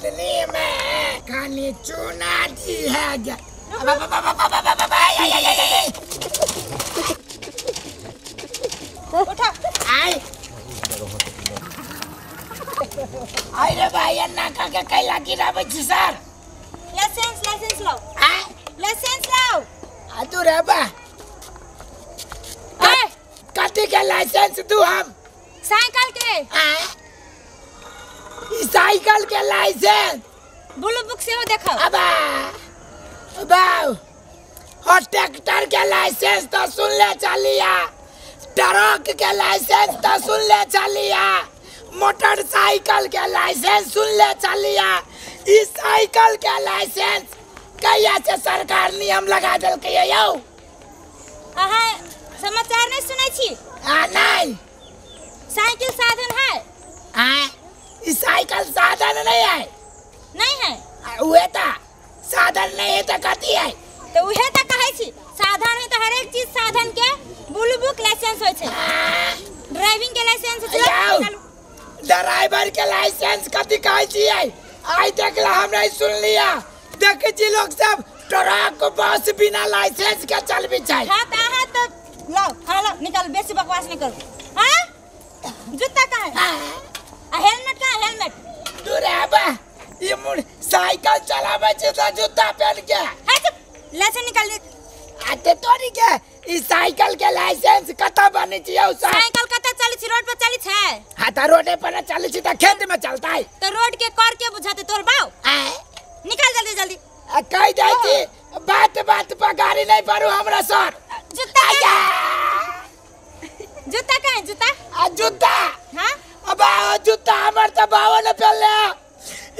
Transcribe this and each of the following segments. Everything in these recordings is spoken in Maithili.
गोदनी में खाली चूना दी है। उठा आई आई रे भाई अन्ना का के कैला गिराबै छी सर। लाइसेंस लाइसेंस लाओ। आ लाइसेंस लाओ। आ तू रे बा कथी के लाइसेंस दू हम? साइकिल के। आ ई साइकिल के लाइसेंस ब्लू बुक सेहो देखाओ। अबा अबा और ट्रैक्टर के लाइसेंस तो सुन ले चलिया, ट्रक के लाइसेंस तो सुन ले चलिया, मोटरसाइकिल के लाइसेंस सुन ले चलिया, ई साइकिल के लाइसेंस कहिया से सरकार नियम लगा देलकै यौ? अहाँ समाचार नहीं सुनै छी? आ नहीं। साइकिल साधन है? आ ई साइकिल साधन नहीं है। नहीं है? उहे ता साधन नहीं है तो कथी है? तो उहे ता कहै छी साधन है तो हरेक चीज साधन के ब्लू बुक लाइसेंस होय छै। ड्राइविंग के लाइसेंस होय छै। ड्राइवर के लाइसेंस कथी कहै छियै? आइ देखला हम नहीं सुन लिया। देखै छी लोग सब ट्रक बस बिना लाइसेंस के चलबै छै। हां त अहाँ तो लाओ, हां लाओ निकाल, बेसी बकवास नहीं करू। हां जूता कहाँ है? आ हेलमेट कहाँ है? हेलमेट दूर है बा। ये मुड़ साइकिल चलाबै छै त जूता पहन के। हां चुप, लाइसेंस निकाल दे। आते तोरी के ई साइकिल के लाइसेंस कतऽ बनै छै यौ? साइकिल कतऽ चलै छै? रोड पर चलै छै। हां त रोडे पर न चलै छै त खेत में चलतै। त रोड के कर के बुझाते तोर बाऊ। निकाल जल्दी जल्दी। आ कहि दै छी बात बात पर गाड़ी नहीं पड़ू हमरा सर। जूता जूता कहाँ है? जूता आ जूता। हां अब जूता हमर त बाबा ने पहनले।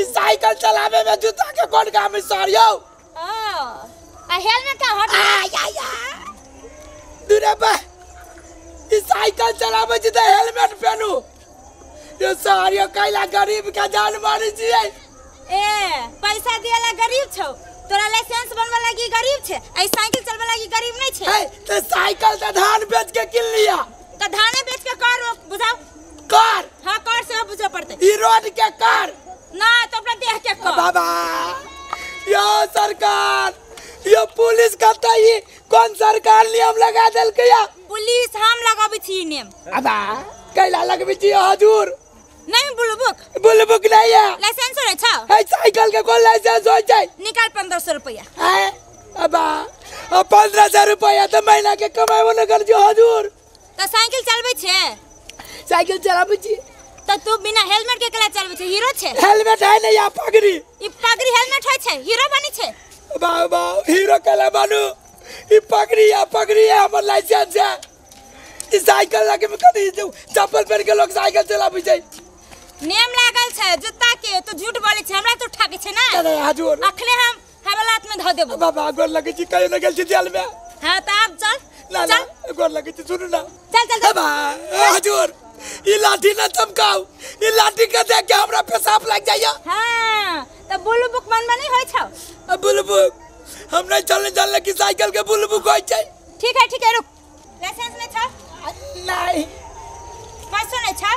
ई साइकिल चलावे में जूता के कोन काम है सर यौ? आ हेलमेट का हट। आ या दूरे बा ई साइकिल चलावे छी त हेलमेट पहनू। यो सर यो कैला गरीब के जान मारै छियै। ए पैसा दिएला गरीब छौ, तोरा लाइसेंस बनवा लागी गरीब छे, ए साइकिल चलबे लागी गरीब नहीं छे। हे त साइकिल त धान बेच के किन लिया। त धाने बेच के कर बुझाओ कर। हां कर से बुझे पड़ते। ई रोड के कर ना तो अपना देह के कर। बाबा यो सरकार यो पुलिस कतई ई कौन सरकार नियम लगा देलकै या? पुलिस हम लगाबै छी नियम। अबा कैला लगबै छी हजूर? नहीं ब्लू बुक। ब्लू बुक नहीं है। लाइसेंस रहै छौ? है साइकिल के कोन लाइसेंस होय छै? निकाल 1500 रुपया। है अबा 1500 रुपया त महीना के कमाबो न कर जो हजूर। त साइकिल चलबै छे? साइकिल चलाबै छी। त तू बिना हेलमेट के केला चलबै छे? हीरो छे? हेलमेट है नहीं या पगड़ी। ई पगड़ी हेलमेट होय छै? हीरो बनी छे? बाबा हीरो केला बनू? ई पगड़ी या पगड़ी है हमर लाइसेंस है। ई साइकिल लगे में कदी चप्पल पहन के लोग साइकिल चलाबै छै। नियम लागल छै जूता के, तो झूठ बोलै छै हमरा तो ठकै छै ना। अरे हजूर अखने हम हवालात में धऽ देबो। बाबा गोर लगै छी, कहियो न गेल छी जेल में। हां त आब चल ना चल गोर लगै छी सुनू ना। चल चल बाबा हजूर ई लाठी न चमकाऊ, ई लाठी के देख के हमरा पेशाब लाग जाइया। हां त ब्लू बुक बनबा नहीं होय छौ? ब्लू बुक हम नहीं चलने जानले कि साइकिल के ब्लू बुक होय छै। ठीक है ठीक है रुक। लाइसेंस नहीं छौ? नहीं। पैसो नहीं छौ?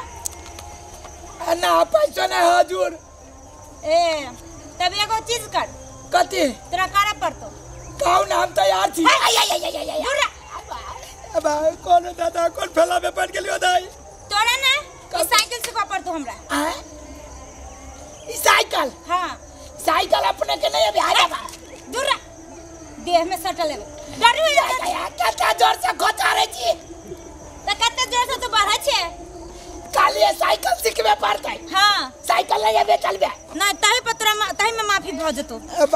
ना पैसा नहीं हजूर। ए तब एगो चीज कर। कथी? तोरा करे पड़तो। कहू ना हम तैयार छी। अब कौन दादा कौन फैला में पड़ गेलियो दाई? तोरा ना ई साइकिल सिखा पड़तो हमरा। आ ई साइकिल? हां साइकिल अपने के नहीं अभी आ जा। दूर रह, देह में सटल लेबे। डर हो जा कते जोर से घोचा रे छी। त कते जोर से तू बढ़ै छे? कालिए साइकिल सिखबे पड़तै। हां साइकिल नहीं अबे चलबे ना तही पर तोरा तही में माफी भ जेतो। अब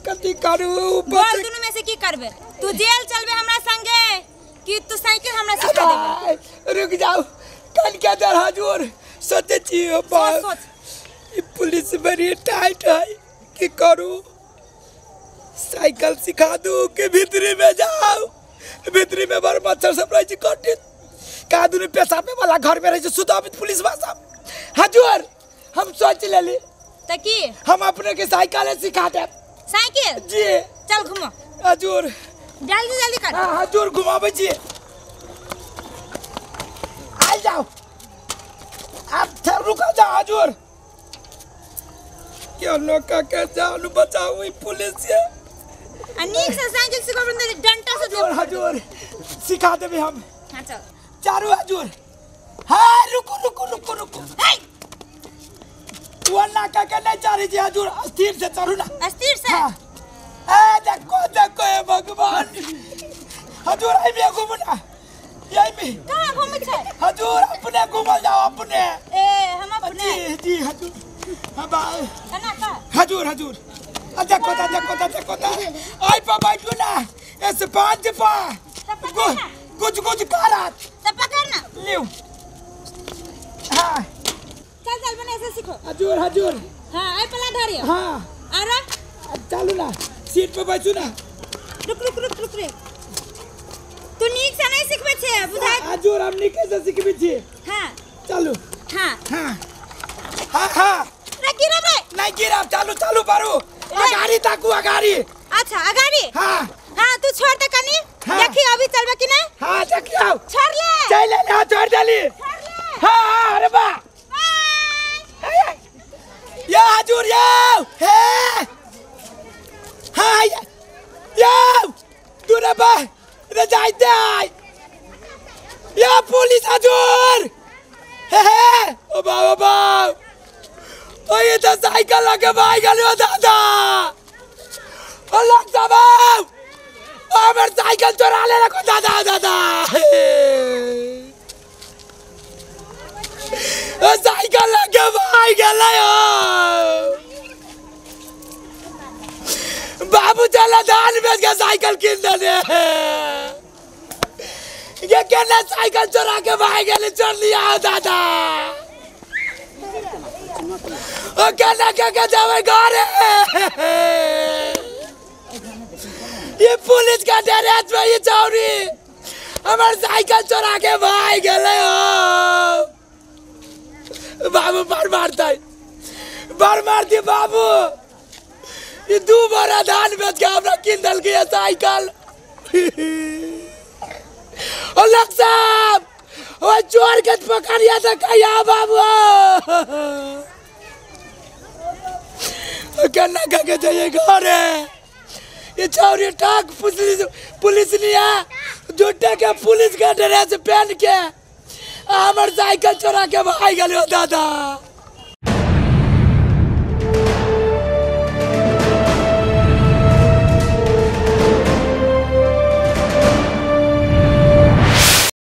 कथी करू? बोल दुनु में से की करबे? तू जेल चलबे हमरा संगे कि तू साइकिल हमरा सिखा देबे? रुक जाओ कन के दर हजूर सोचे छी। सोच ई पुलिस बड़ी टाइट है की करू? साइकिल सिखा दू कि भीतरी में जाओ? भीतरी में बड़ मच्छर सब रहै छै कटित का दुनु पेशाबे वाला घर में रहै छै सुताबित पुलिस सब। हजूर हम सोच लेली। त की? हम अपने के साइकिल सिखा देब। साइकिल? जी चल घुमो। हजूर जल्दी जल्दी कर। हां हजूर घुमाबै छी। आ जाओ अब रुको जाओ हजूर। केनो के जान बचाऊ पुलिस से। आ नीक से साइकिल सिखबै त डंटा से हजूर हजूर सिखा देबे हम। हां चल चारू हजूर। हां रुकू रुकू रुकू रुकू। हे वो नाका के नहीं चारी जी हजूर, स्थिर से चढ़ू ना, स्थिर से। हाँ। ए देखो देखो हे भगवान हजूर आई में घूमू ना, यही में कहां घूमै छै हजूर? अपने घूमल जाओ अपने। ए हम अपने जी जी हजूर। हां बा कना का हजूर हजूर देखो ता देखो ता देखो ता आई पा बैठू ना एस पांच पा गुज गुज कारात त पकड़ ना लियो। हां चल चल बने ऐसे सीखो हजूर हजूर। हां आई पला धरियो। हां अरे चालू ना सीट पे बैठू ना। रुक रुक रुक रुक रे, तू नीक से नहीं सिखबै छे बुझाय। हजूर हम नीक से सिखबै छी। हां चालू। हां हां हां हां रे गिरबै नहीं गिरब। चालू चालू बारू अगाड़ी ताकू अगाड़ी। अच्छा अगाड़ी। हां हां तू छोड़ दे कनी। हाँ। देखी अभी चलबे कि नहीं। हां देखियो छोड़ ले चल ले। हां छोड़ देली छोड़ ले। हां हां अरे बा बाय या हजूर या हे हां या दूर बा रे जाइते आई या पुलिस हजूर। हे हे ओ बा ओ बा ओ ये तो साइकिल लगे भाई गलो दादा ओ लग जाओ ओ हमर साइकिल चोरा ले रखो दादा दादा। ओ साइकिल लगे भाई गलो बाबू चला धान बेच के साइकिल किन दे। ये केना साइकिल चोरा के भाई गले चोर लिया दादा। ओ केना के के जावे घर। ये पुलिस का डरेज में ये चौरी हमार साइकिल चोरा के भाई गले हो। बाबू बार मारता है बार मारती बाबू। ये दो बोरा धान बेच के हमरा किन दल के साइकिल। ओ लग साहब ओ चोर के पकड़िया था कहिया बाबू। केना के जाइए घर। ये चौरी टाक पुलिस पुलिस लिया झूठे के पुलिस के ड्रेस पहन के हमर साइकिल चोरा के भाग गेलो दादा।